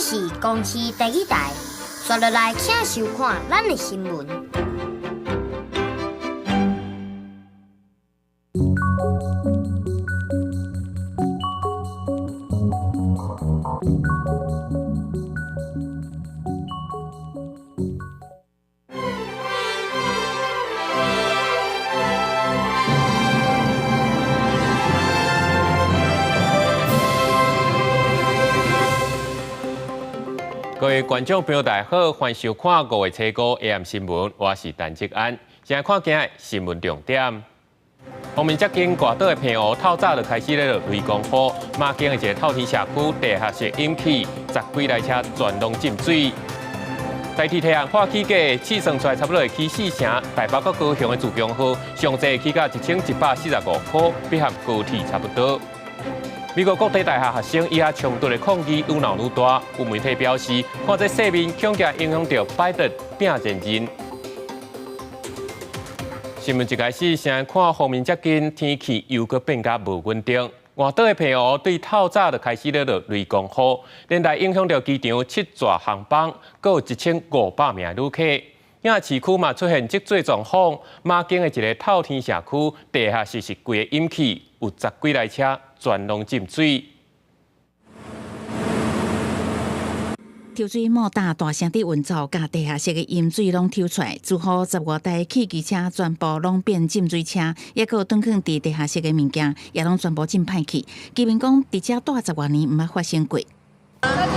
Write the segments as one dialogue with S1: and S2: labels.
S1: 是公視第一台，紲落來請收看咱的新聞。
S2: 各位觀眾朋友，大家好，歡迎收看五月初五 AM 新聞，我是陳志安。先來看今日新聞重點。方面，接近外島的澎湖透早就開始咧落雷公雨，馬經的一个透天社區地下室淹去，十幾台車全攏浸水。台鐵提案化起價，試算出來差不多會起四成。台北佮高雄的自強號上濟起價1145塊，比和高鐵差不多。美國國立大學學生以哈衝突的抗議愈鬧愈大，有媒體表示，看這勢面恐驚影響著拜登拼連任。新聞一開始，先來看鋒面接近，天氣又閣變甲無穩定。外島的澎湖對透早就開始咧落雷公雨，連帶影響著機場七座航班，閣有1500名旅客。遐市區嘛出現積水狀況，馬經的一个透天社區地下室是規个淹去，有十幾台車全攏浸水。
S3: 抽水馬達大聲佇運作，共地下室的淹水攏抽出來，之後十外台汽機車全部攏變浸水車，抑閣有囤囥佇地下室的物件也攏全部浸歹去。居民講，佇遮蹛十外年毋捌發生過。
S4: 車子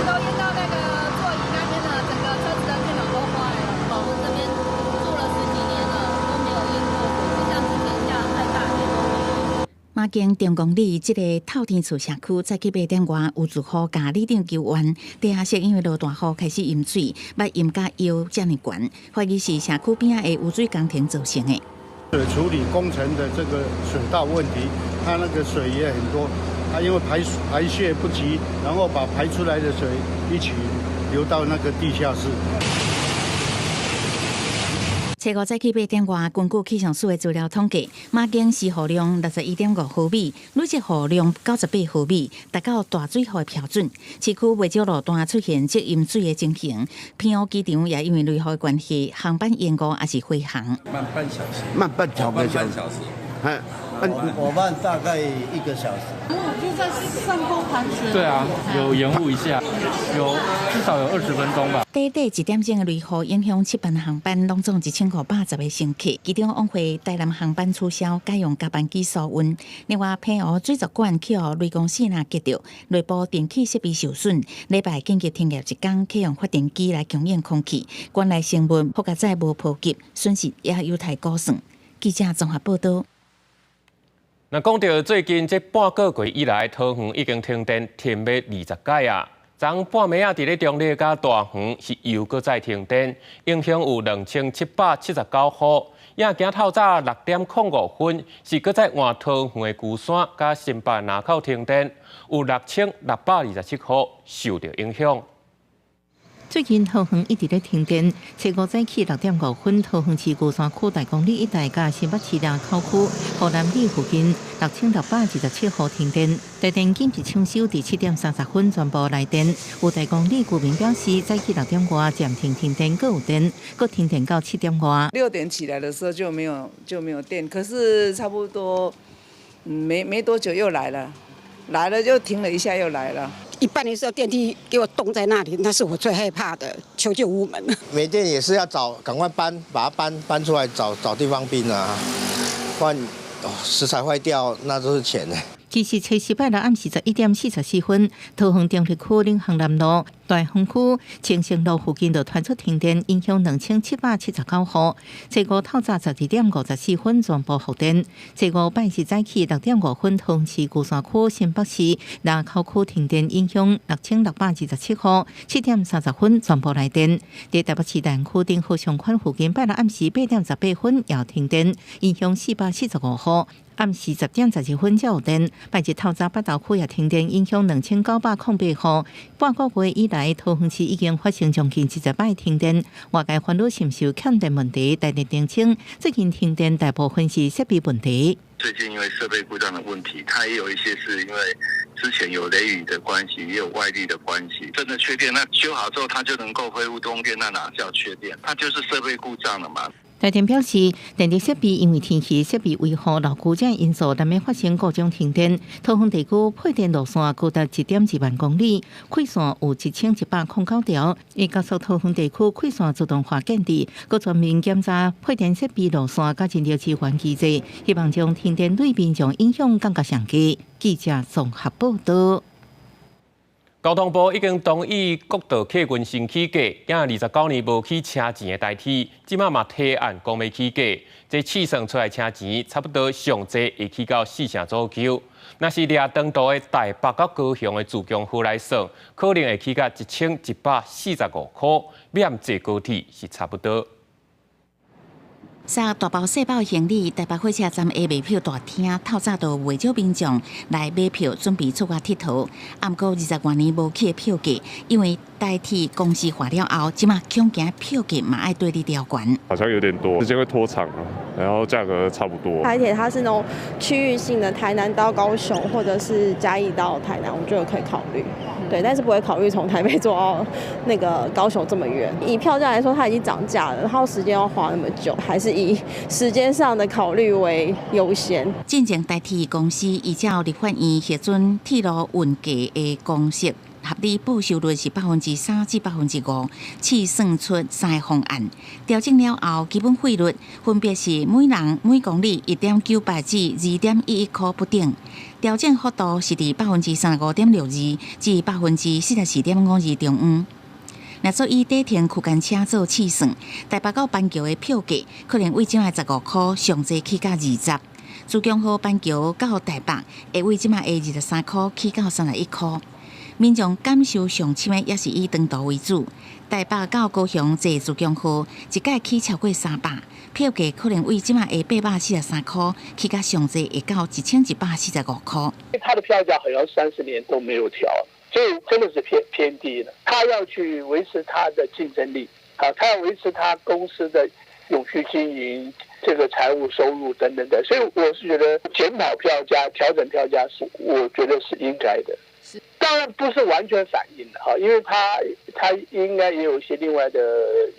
S4: 都淹到那個座椅那邊了，整個車子的電腦都壞了。我們這邊住了十幾年了，都沒有淹過，就像之前下太大雨都沒有。
S3: 馬經中公里這個透天厝社區早起八點外有住戶共里長求援，地下室因為落大雨開始淹水，捌淹甲腰遮爾懸，懷疑是社區邊仔的污水工程造成的。
S5: 水處理工程的這個水道問題，它那個水也很多，它因為排泄不及，然後把排出來的水一起流到那個地下室。
S3: 初五早起八點外，根據氣象署的資料統計，馬經時雨量61.5毫米，累積雨量98毫米，達到大水雨的標準。市區袂少路段出現積淹水的情形，澎湖機場也因為雷雨的關係，航班延誤抑是飛航。
S6: 慢半小時，
S7: 慢半小時，
S6: 慢
S7: 我慢大概一個小時。
S8: 就在上空盤旋。
S9: 對啊，有延誤一下，有至少有20分鐘吧。
S3: 短短一點鐘的雷雨影響七班航班，攏總1510個乘客，其中往回台南航班取消，改用加班機疏運。另外，澎湖水族館去予雷公爍爁擊著，內部電氣設備受損，禮拜緊急停業一工，啟用發電機來供應空氣。館內生物覆蓋在無波及，損失也有待估算。記者綜合報道。
S2: 那講著最近這半個月以來，桃園已經停電停欲20擺啊！昨半暝仔佇咧中坜佮大園是又閣再停電，影響有2779戶。也今透早6點05分是閣再換桃園的龜山佮新北林口停電，有6627戶受著影響。
S10: 最近桃園一直咧停電，初五早起6點5分，桃園市龜山區大公里一帶佮新北市林口區湖南里附近6627戶停電，台電緊急搶修，佇7點30分全部來電。有大公里居民表示，早起六點外暫停停電，閣有電，閣停電到七點外。
S11: 6點起來的時候就沒有電，可是差不多沒多久又來了，來了就停了一下又來了。
S12: 一半的時候電梯給我凍在那裡，那是我最害怕的，求救無門。
S13: 沒電也是要找，趕快搬，把它搬出來找找地方冰啊，不然食材壞掉那都是錢呢。
S10: 其實初四拜六暗時11點44分，桃園中壢區領航南路、大豐區清盛路附近就傳出停電，影響2779戶。初五透早12點54分全部復電。初五拜四早起6點5分，桃園市龜山區新北市林口區停電，影響6627戶。7點30分全部來電。佇台北市大安區頂好商圈附近拜六暗時8點18分也停電，影響445戶。暗時10點12分才有電。拜日透早北投區也停電，影響2908戶。半個月以來，桃園市已經發生將近70擺停電。外界煩惱是毋是有欠電問題，台電澄清，最近停電大部分是設備問題。
S14: 最近因為設備故障的問題，它也有一些是因為
S6: 之前有雷雨的關係，也有外力的關係，真的缺電，那修好之後它就能夠恢復供電，那哪叫缺電？它就是設備故障了嘛。
S10: 台電表示，電力設備因為天氣、設備維護、老舊這因素，難免發生故障停電。桃園地區配電路線高達1.2萬公里，開線有1109條。會加速桃園地區開線自動化建置，閣全面檢查配電設備路線佮人力資源機制，希望將停電對民眾影響降到上低。記者綜合報道。
S2: 交通部已經同意國道客運先起價，經29年無起車錢的台鐵，這馬嘛提案講欲起價，這試算出來車錢差不多上濟會起到四成左右。若是掠長途的台北到高雄的自強號來算，可能會起到1145箍，免坐高鐵是差不多。
S3: 攜大包細包行李，台北火車站的賣票大廳，透早就袂少民眾來買票，準備出外𨑨迌。啊，毋過20外年無起的票價，因為台鐵公司化了後，這馬恐驚票價嘛愛綴咧調懸。
S14: 好像有點多，時間會拖長，然後價格差不多。
S15: 台鐵它是那種區域性的，台南到高雄或者是嘉義到台南，我覺得可以考慮。對，但是不會考慮從台北坐到那個高雄這麼遠。以票價來說，它已經漲價了，然後時間要花那麼久，還是以時間上的考慮為優先。
S3: 進前台鐵公司依照立法院核准鐵路運價的公式，合理報收率是3%至5%，試算出三個方案。調整了後，基本費率分別是每人每公里1.98至2.11箍不等。調整幅度是佇35.62%至44.52%中間。若做以短程區間車做試算，台北到板橋的票價可能為這馬15箍上濟起到20。自強號板橋到台北會為這馬的23箍起到31箍。民眾感受上深的也是以長途為主，台北到高雄坐自強號，一擺起超過300，票價可能為這馬的843箍起到上濟會到1145箍。
S16: 它的票價好像30年都沒有調，所以真的是偏低了。他要去維持他的競爭力，啊，他要維持他公司的永續經營，這個財務收入等等等，所以我是覺得檢討票價、調整票價是我覺得是應該的。當然不是完全反映的哈，因為他應該也有一些另外的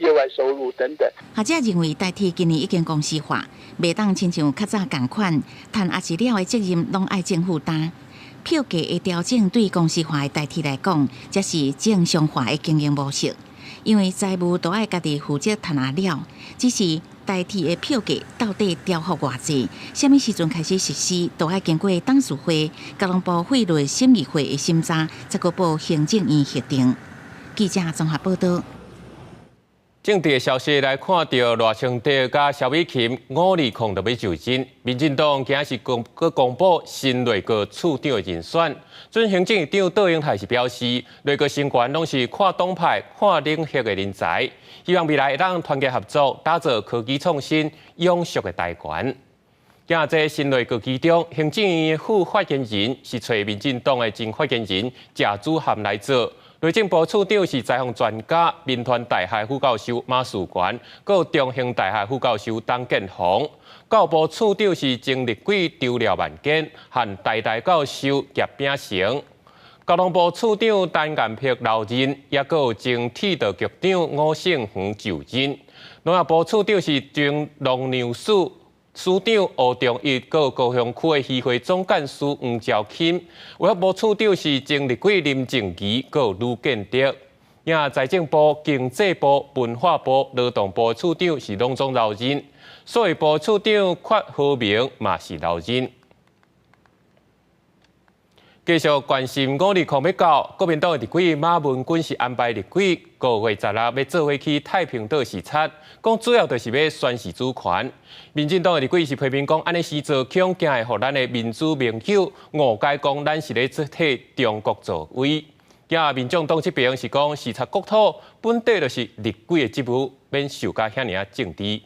S16: 業外收入等等。
S3: 學者認為，台鐵今年已經公司化，袂當親像較早仝款，趁抑是了的責任攏愛政府擔。票價的調整對公司化的台鐵來講，才是正常化的經營模式。因為財務都愛家己負責趁啊了，只是台鐵的票價到底調幅偌濟，啥物時陣開始實施，都愛經過董事會、交通部費率審議會的審查，才閣報行政院核定。記者綜合報道。
S2: 政治的消息來看著賴清德佮蕭美琴5/20就欲就任，民進黨今仔是閣公布新內閣處長的人選。準行政院長卓榮泰是表示，內閣成員攏是跨黨派、跨領域的人才，希望未來會當團結合作，打造科技創新永續的台灣。今仔這新內閣其中，行政院副發言人是揣民進黨的前發言人謝祖涵來做。內政部處長是災防專家、銘傳大學副教授馬世權，閣有中興大學副教授董建鴻。教育部處長是前立委張廖萬堅，和台大教授葉秉成。交通部處長陳建鑌留任，也閣有前鐵道局長伍勝宏就任。農業部處長是前農糧署署長吳重毅，閣有高雄區的漁會總幹事黃兆欽。衛福部處長是前立委林靜儀，閣有呂建德。也財政部、經濟部、文化部、勞動部處長是攏總留任，數位部處長郝和明嘛是留任。繼續關心5/20欲到，國民黨的立委馬文君是安排立委5月16欲做伙去太平島視察，講主要就是欲宣示主權。民進黨的立委是批評講，按呢時做恐驚會予咱的民主盟友誤解講咱是咧替中國助威。今民眾黨這邊是講視察國土本底就是立委的職務，免受甲遐爾仔政治。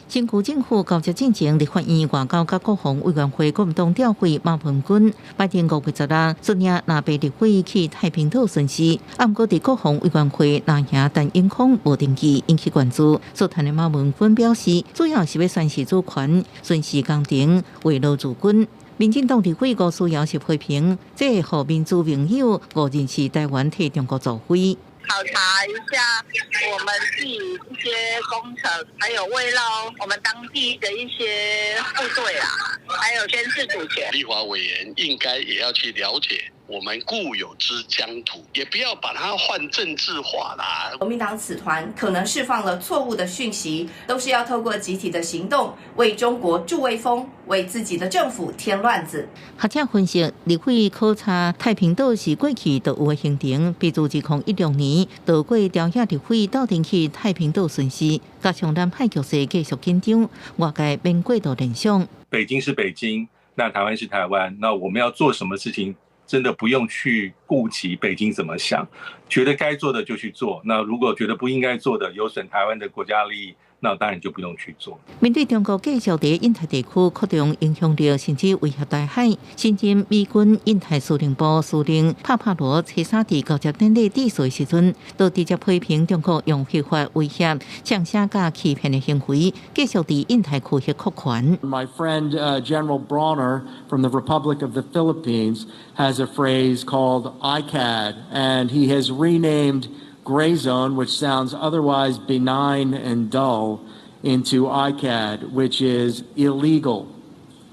S10: 新區政府交接進前，立法院外交佮國防委員會國民黨召會馬文君，擺定5月16，率領藍白立委去太平島巡視。啊，毋過佇國防委員會，藍營陳永康無登記，引起關注。座談的馬文君表示，主要是欲宣示主權，巡視工程慰勞駐軍。民進黨立委吳思瑤是批評，這會予民主盟友誤認是台灣替中國助威。
S17: 考察一下我們自己一些工程，還有慰勞我們當地的一些部隊啊，還有宣示主權。
S6: 立法委員應該也要去了解我們固有之疆土，也不要把它泛政治化啦。
S18: 國民黨此團可能釋放了錯誤的訊息，都是要透過集體的行動為中國助威風，為自己的政府添亂子。
S10: 學者分析，立委考察太平島是過去就有的行程，比如2016年，就過朝野立委鬥陣去太平島巡視，加上南海局勢繼續緊張，外界免過度聯想。
S19: 北京是北京，那台灣是台灣，那我們要做什麼事情？真的不用去顧及北京怎麼想，覺得該做的就去做。那如果覺得不應該做的，有損台灣的國家利益，那當然就不用去做。
S10: 面對中國繼續佇印太地區擴張影響力，甚至威脅台海，新任美軍印太司令部司令帕帕羅初三佇交接典禮致辭的時陣，就直接批評中國用非法威脅、嗆聲佮欺騙的行為，繼續佇印太區域擴權。
S20: My friend General Brawner from the Republic of the Philippines has a phrase called ICAD, and he has renamed gray zone, which sounds otherwise benign and dull, into ICAD, which is illegal,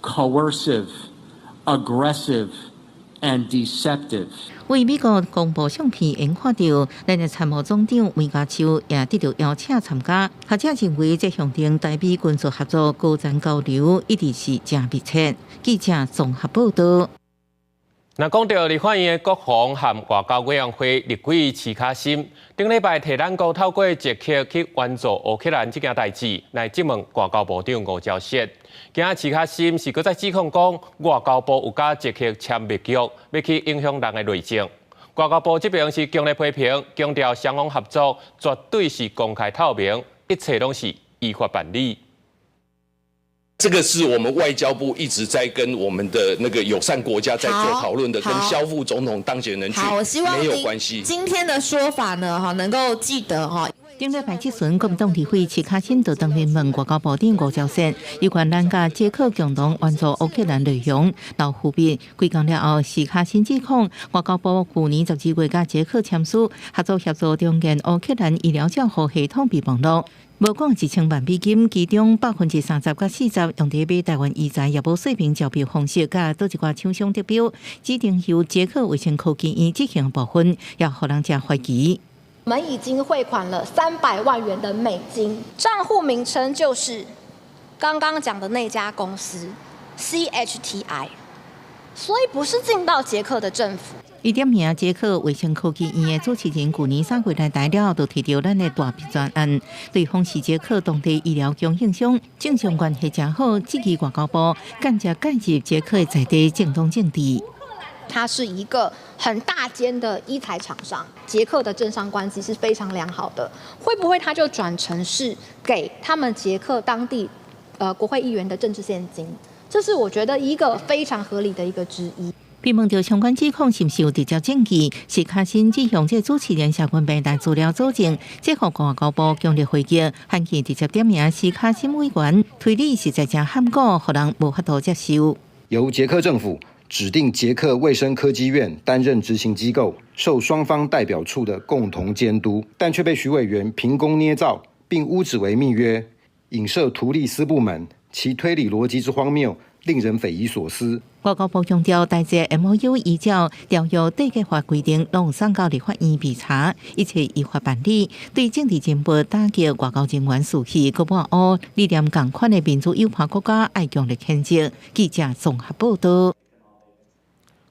S20: coercive, aggressive, and deceptive.
S10: 為美國公布相片引發著，咱的參謀總長梅家超也得著邀請參加。學者認為，這象徵台美軍事合作高層交流一直是誠密切。記者綜合報道。
S2: 若講著立法院的國防和外交委員會立委徐卡心，頂禮拜替咱國透過捷克去援助烏克蘭這件代誌，來質問外交部長吳釗燮。今仔徐卡心是閣再指控講，外交部有佮捷克簽密約，欲去影響人的內政。外交部這邊是強烈批評，強調雙方合作絕對是公開透明，一切攏是依法辦理。
S21: 這個是我們外交部一直在跟我們的那個友善國家在做討論的，跟蕭副總統當選人去沒有關係。
S22: 今天的說法呢，哈，能夠記得哈。
S10: 頂禮拜質詢國民黨立委徐卡心就當面問外交部長吳釗燮，有關咱佮捷克共同援助烏克蘭內容，留伏筆。幾工了後，徐卡心指控外交部去年12月佮捷克簽署合作協助重建烏克蘭醫療照護系統備忘錄。無講1000萬美金，其中30%佮40%用佇買台灣醫材，也無說明招標方式，佮佗一寡廠商得標，指定由捷克衛生科技院執行部分，也予人誠懷疑。
S4: 我們已經匯款了300萬元的美金，賬戶名稱就是剛剛講的那家公司 CHTI，所以不是進到捷克的政府。
S10: 伊點名捷克衛生科技院的主持人，去年3月來台了後，就提著咱的大筆專案，對方是捷克當地醫療供應商，政商關係誠好，質疑外交部間接介入捷克的在地政黨政治。
S4: 它是一個很大間的醫材廠商，捷克的政商關係是非常良好的，會不會他就轉成是給他們捷克當地國會議員的政治獻金？這是我覺得一個非常合理的一個質疑。
S10: 被問著相關指控是毋是有直接證據，徐卡心指向這主持人社群平台資料佐證，這予外交部強烈回擊，喊去直接點名徐卡心委員，推理實在誠罕古，予人無法度接受。
S23: 由捷克政府指定捷克衛生科技院擔任執行機構，受雙方代表處的共同監督，但卻被徐委員憑空捏造，並誣指為密約，影射圖利私部門，其推理邏輯之荒謬，令人匪夷所思。
S10: 外交部強調，台捷 MOU 依照條約締結法規定，攏有送交立法院備查，一切依法辦理。對政治人物打擊外交人員士氣，閣抹烏，理念仝款的民主友邦國家愛強烈譴責。記者綜合報道。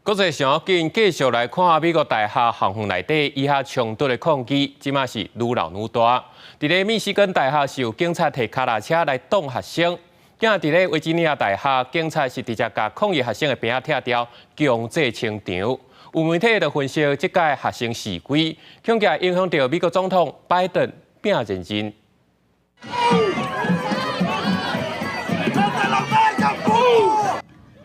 S2: 國際上要緊，繼續來看美國大學校園內底以哈衝突的抗議，這馬是愈鬧愈大。佇咧密西根大學是有警察提跤踏車來擋學生。今仔佇咧維吉尼亞大學，警察是直接共抗議學生的餅仔拆掉，強制清場。有媒體就分析，這屆學生示威，恐驚影響著美國總統拜登拼連任。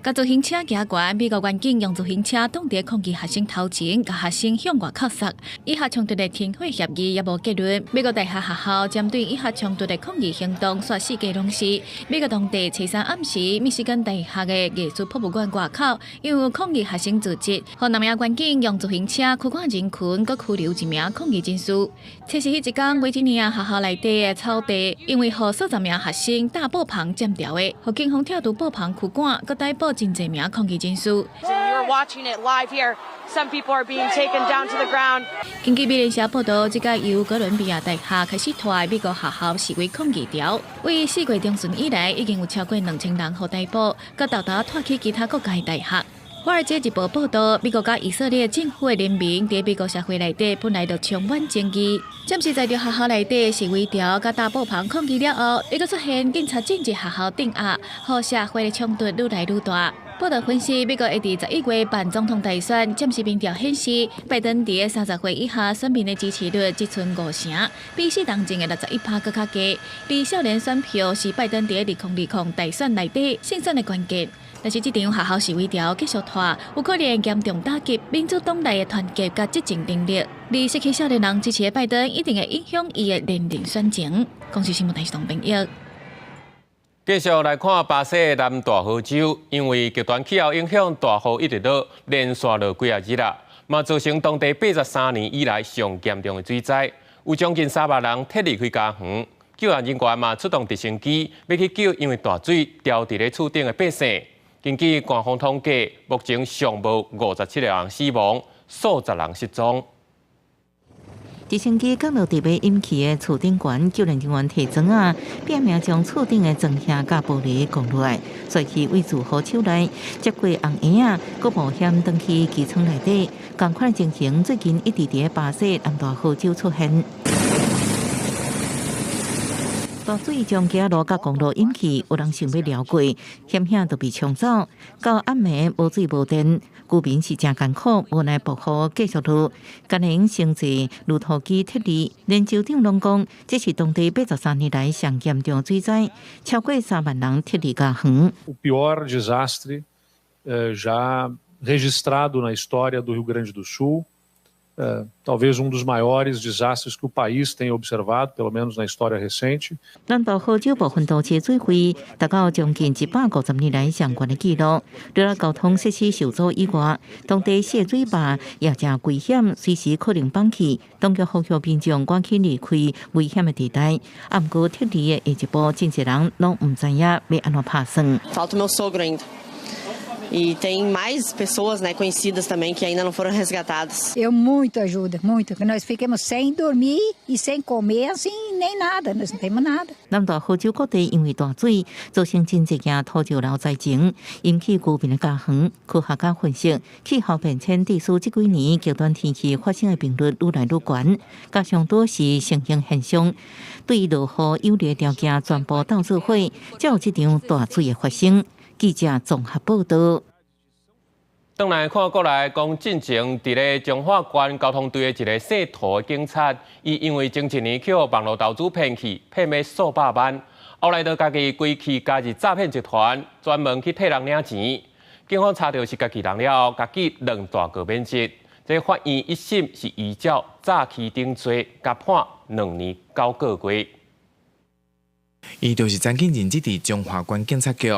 S1: 共自行車行懸，美國員警用自行車擋佇抗議學生頭前，共學生向外扣殺。以哈衝突的停火協議猶無結論。美國大學學校針對以哈衝突的抗議行動，煞四界攏是。美國當地初三暗時，密西根大學的藝術博物館外口，因為有抗議學生組織，予兩名員警用自行車驅趕人群，閣拘留一名抗議人士。測試彼一工，維吉尼亞學校內底的草地，因為予數十名學生搭布棚佔著的，予警方跳出布棚驅趕，閣逮捕真濟名抗議人士。
S5: You're watching it live here. Some people are being taken down to the ground.
S1: 根據美聯社報導，這個由哥倫比亞大學開始拖美國學校示威抗議潮，為4月中旬以來，已經有超過2000人予逮捕，閣沓沓拖去其他國家的大學。華爾街日報報導，美國佮以色列政府的聯盟佇美國社會內底本來就充滿爭議，暫時在著學校內底示威潮佮搭布棚抗議了後，又閣出現警察進入學校鎮壓，予社會的衝突愈來愈大。報導分析，美國會佇11月辦總統大選，暫時民調顯示，拜登佇30歲以下選民的支持率只賰5成，比四冬前的61%閣較低。而少年選票是拜登佇2020大選內底勝選的關鍵。但是這場學校示威潮繼續拖，有可能嚴重打擊民主黨內的團結佮執政能力。而失去少年人支持的拜登，一定會影響伊的連任選情。公視新聞台視編譯。
S2: 繼續來看巴西的南大河州，因為極端氣候影響，大雨一直落，連續落幾仔日啦，嘛造成當地83年以來上嚴重的水災，有將近3萬人撤離開家園。救援人員嘛出動直升機，欲去救因為大水牢佇咧厝頂的百姓。根據官方統計，目前上無57個人死亡，數十人失蹤。
S10: 直升機降落佇欲淹去的厝頂懸，救援人員提磚仔，拼命將厝頂的磚瓦佮玻璃降落來，隨去位置扶手內接過紅鞋仔，閣冒險轉去機艙內底。仝款情形最近一直佇巴西南大河州出現。大水將街路佮公路淹去，有人想欲繞過，險險就被沖走。到暗暝無水無電，居民是誠艱苦，無奈暴雨繼續落，艱難乘坐路途機撤離。連州長攏講，這是當地83年來上嚴重水災，超過3萬人撤離家園。
S7: O pior desastre já registrado na história do Rio Grande do Sul. Talvez um dos maiores desastres que o país tenha observado, pelo menos na história recente.
S10: 南大河州部分都市水位達到將近150年來上懸的紀錄。除了交通設施受阻以外，當地泄水壩也誠危險，隨時可能崩去。當局呼籲民眾趕緊離開危險的地帶。啊，毋過撤離的下一步，真濟人攏毋知影欲按怎拍算。
S24: Falta meu sogro ainda. E tem mais pessoas, né, conhecidas também que ainda não foram resgatadas.
S25: Eu muito ajuda, muito, que nós ficamos sem dormir e sem comer, assim, nem nada, nós não temos nada.
S10: 南大河州各地因為大水造成真濟件土石流災情，引起居民的家園。科學家分析，氣候變遷致使這幾年極端天氣發生的頻率愈來愈懸，加上多是成型現象，對落雨有利條件全部鬥做伙，才有這場大水的發生。記者綜合報導。
S2: 轉來看國內講，進前佇咧彰化縣交通隊的一个姓涂的警察，伊因為前一年去予網路投資騙去，騙欲數百萬，後來就家己規氣加入詐騙集團，專門去替人領錢。警方查著是家己人了後，共記兩大個免職。這法院一審是依照詐欺等罪，共判2年9個月。
S26: 伊就是曾經任職佇彰化縣警察局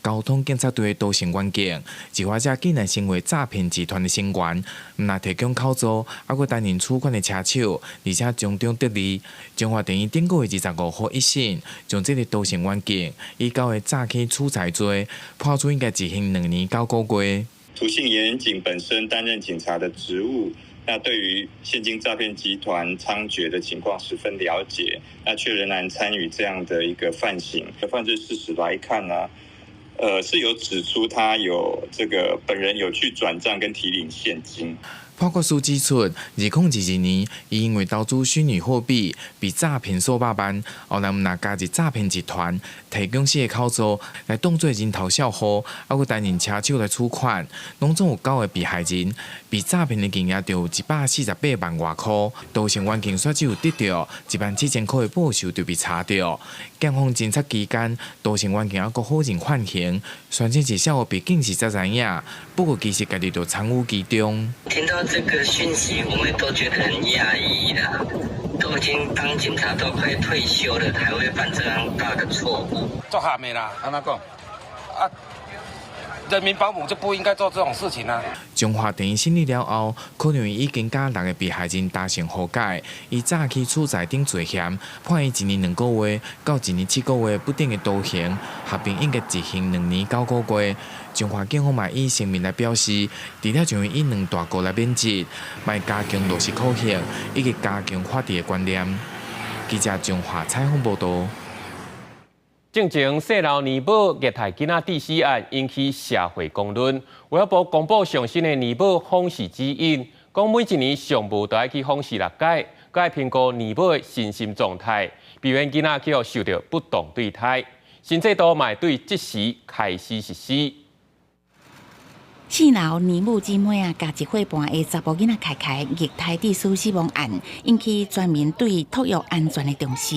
S26: 交通警察隊的涂姓員警，事發者竟然成為詐騙集團的成員，毋但提供口座，猶閣擔任取款的車手，而且從中得利。彰化地院頂個月25號一審，將這个涂姓員警以九个詐欺取財罪，判處應該執行2年9個月。
S27: 涂姓員警本身擔任警察的職務。那對於現金詐騙集團猖獗的情況十分了解，那卻仍然參與這樣的一個犯行。犯罪事實來看呢，是有指出他有這個本人有去轉賬跟提領現金。
S26: 判決書指出，2022年，伊因為投資虛擬貨幣被詐騙數百萬，後來毋但加入詐騙集團，提供四个口座來當做人頭帳戶，猶閣擔任車手來取款，攏總有九个被害人，被詐騙的金額就有148萬外箍。杜成元競選只有得著17,000箍的報酬就被查著。檢方偵查期間，杜成元猶閣否認犯行，宣稱是小學畢竟是才知影，不過其實家己就參與其中。
S8: 聽到這個訊息，我們都覺得很訝異啦。都已經當警察都快退休了，還會犯這樣大的錯誤？
S9: 做下面啦，按怎講？啊，人民保姆就不應該做這種事情啊！
S26: 彰化地院審理了後，可能已經佮六个被害人達成和解，伊早起處在頂罪嫌，判伊1年2個月到1年7個月不等的徒刑，合併應該執行2年9個月。彰化警方嘛以聲明來表示，除了將伊以兩大告來免職，嘛加強落實考核，以及加強法治的觀念。記者彰化採訪報導。
S2: 進前泄漏年母虐待囡仔致死案引起社會公論，衛福部公布上新的年母訪視指引，講每一年上無都愛去訪視六擺，閣愛評估年母的身心狀態，避免囡仔去予受著不當對待。新制度嘛會對這時開始實施。
S3: 四樓年母姊妹啊，共1歲半的查埔囡仔凱凱虐待致死死亡案，引起全民對托育安全的重視。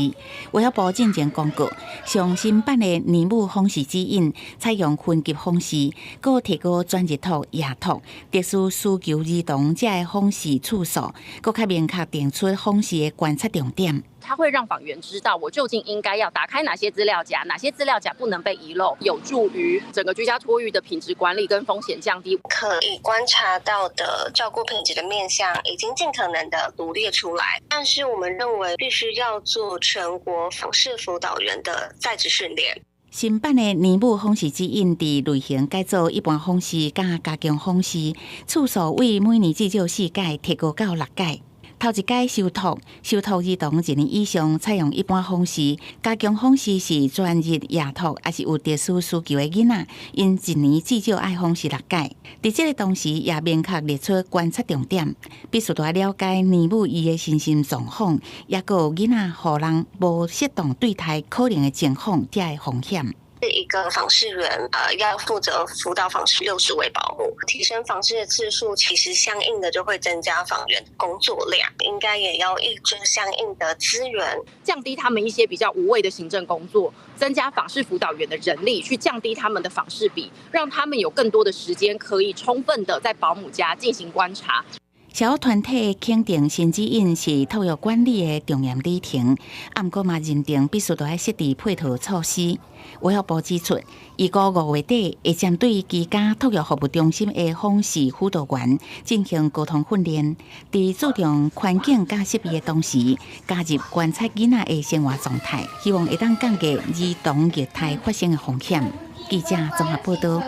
S3: 衛福部進前公告，上新版的年母訪視指引，採用分級訪視，閣提高全日托、夜托、特殊需求兒童這个訪視次數，閣較明確定出訪視的觀察重點。
S11: 它會讓訪員知道我究竟應該要打開哪些資料夾，哪些資料夾不能被遺漏，有助於整個居家托育的品質管理跟風險降低。
S12: 可以觀察到的照顧品質的面向已經盡可能的羅列出來，但是我們認為必須要做全國訪視輔導員的在職訓練。
S3: 新版的年母訪視指引，佇類型改做一般訪視佮加強訪視，次數為每年至少四擺提高到六擺。頭一階受託受託兒童一年以上採用一般訪視，加強訪視是全日夜托，抑是有特殊需求的囡仔，𪜶一年至少愛訪視六擺。佇這个同時，也明確列出觀察重點，必須著了解年母伊的身心狀況，抑閣有囡仔予人無適當對待可能的情況，這个風險。
S12: 是一個訪視員，要負責輔導訪視60位保姆，提升訪視的次數，其實相應的就會增加訪員工作量，應該也要挹注相應的資源，
S11: 降低他們一些比較無謂的行政工作，增加訪視輔導員的人力，去降低他們的訪視比，讓他們有更多的時間可以充分的在保姆家進行觀察。
S3: 社福團體肯定新指引是托育管理的重要里程，啊，毋過嘛認定必須著愛設置配套措施。衛福部指出，預估5月底會針對居家托育服務中心的訪視輔導員進行溝通訓練，佇注重環境佮設備的同時，加入觀察囡仔的生活狀態，希望會當降低兒童虐待發生的風險。記者綜合報導。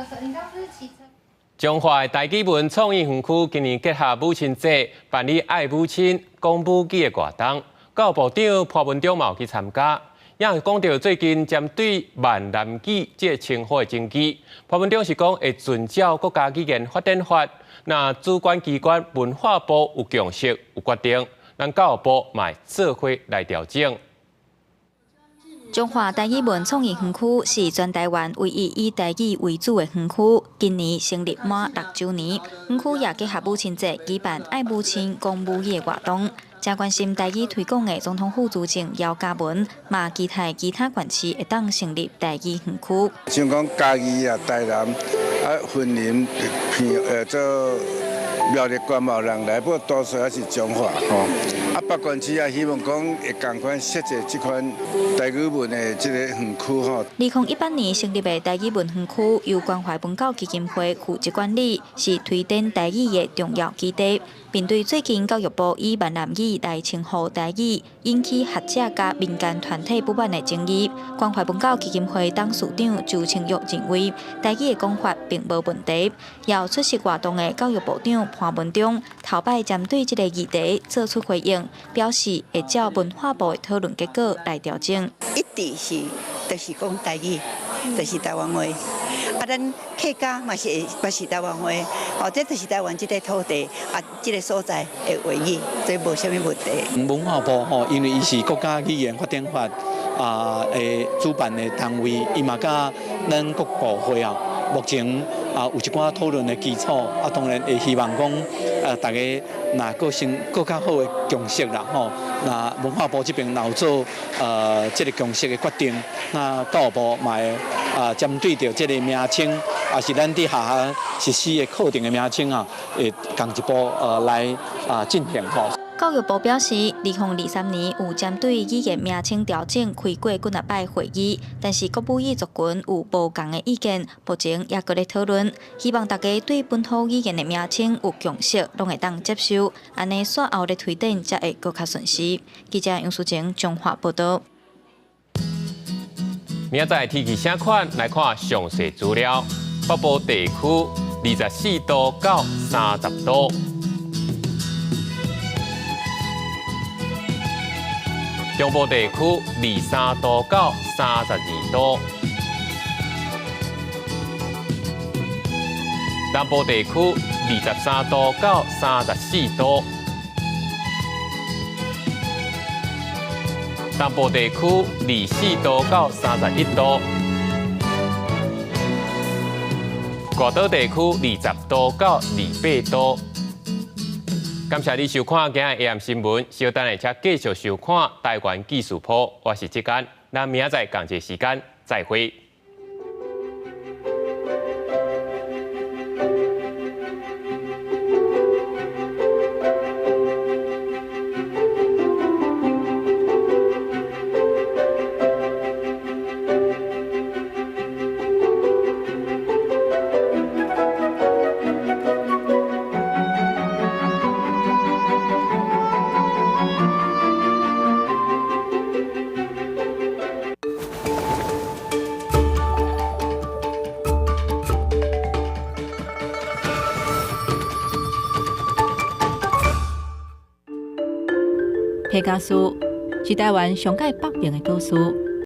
S2: 彰化的台語文創意園區今年結合母親節，辦理愛母親、講母語的活動。教育部長潘文忠嘛有去參加。也講著最近針對閩南語這个稱呼的爭議，潘文忠是講會遵照國家語言發展法，若主管機關文化部有共識有決定，咱教育部嘛會做伙來調整。
S13: 彰化台語文創意園區是全台灣唯一以台語為主的園區，今年成立滿6週年。園區也結合母親節舉辦愛母親講母語的活動。誠關心台語推廣的總統府資政姚嘉文，嘛期待其他縣市會當成立台語園區。
S14: 像講嘉義啊、台南啊、雲林、做苗栗縣嘛有人來，不過多數還是彰化吼。啊，別縣市也希望講會仝款設計這款台語文的這個園區吼。
S13: 2018年成立的台語文園區，由關懷文教基金會負責管理，是推展台語的重要基地。面對最近教育部以閩南語來稱呼台語，引起學者佮民間團體不滿的爭議，關懷文教基金會董事長周清玉認為，台語的講法並無問題。邀出席活動的教育部長潘文忠，頭擺針對這个議題做出回應，表示會照文化部的討論結果來調整。
S15: 一直是就是講台語，就是台灣話。啊，
S6: 咱客家嘛是嘛是台灣話，哦，這就是台灣這個土地啊，這個所在的話語，所以無啥物問題。
S15: 文化部吼，因為伊是國家語言發展法啊的主辦的單位，伊嘛佮咱各部會啊，目前啊有一寡討論的基礎，啊當然會希望講，大家若閣成閣較好的共識啦吼。那文化部這邊若有做這個共識的決定，那教育部嘛會啊針對著這個名稱，也是咱佇學校實施的課程的名稱啊，會仝一步來啊進行吼。
S13: 教育部表示，2023年有針對語言名稱調整開過幾若擺會議，但是各母語族群有無仝的意見，目前猶閣咧討論。希望大家對本土語言的名稱有共識，攏會當接受，按呢煞後咧推展才會閣較順勢。記者楊淑靜彰化報導。
S2: 明仔載天氣啥款？來看詳細資料。北部地區24度到30度。中部地區23度到32度，南部地區23度到34度，東部地區24度到31度，外島地區20度到28度。感謝你收看今日 AM 新聞，稍等下請繼續收看台灣技術鋪，我是志堅，咱明仔載仝一個時間再會。
S16: 客家樹是台灣上蓋北邊的島嶼。